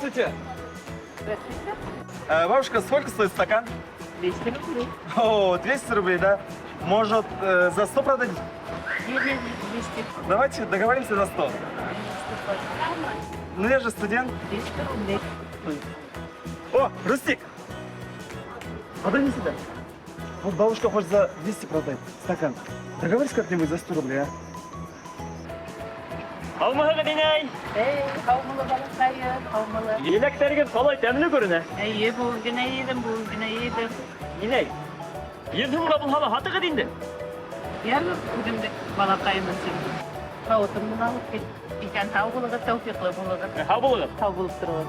Здравствуйте. Здравствуйте. Бабушка, сколько стоит стакан? 200 рублей. О, 200 рублей, да? Может, за 100 продадите? Нет, нет, 200. Давайте договоримся за 100. Ну, я же студент. 200 рублей. О, Рустик! Подойди сюда. Вот бабушка хочет за 200 продать стакан. Договорись как-нибудь за 100 рублей, а? Һаумыһығыҙ, инәй. Эй, һаумы, балаҡайым, һаумы. Еләктәрегеҙ ҡалай тәмле күренә. Эйе, бөгөн генә йыйҙым, бөгөн генә йыйҙым. Инәй, 100 һумға булһа ла һатығыҙ инде. Ярар, үҙемдең балаҡайым өсөн. Һауытым менән алып кит. Иҫән һау булығыҙ, тәүфиҡлы булығыҙ. Һау булығыҙ. Һау булып тороғоҙ.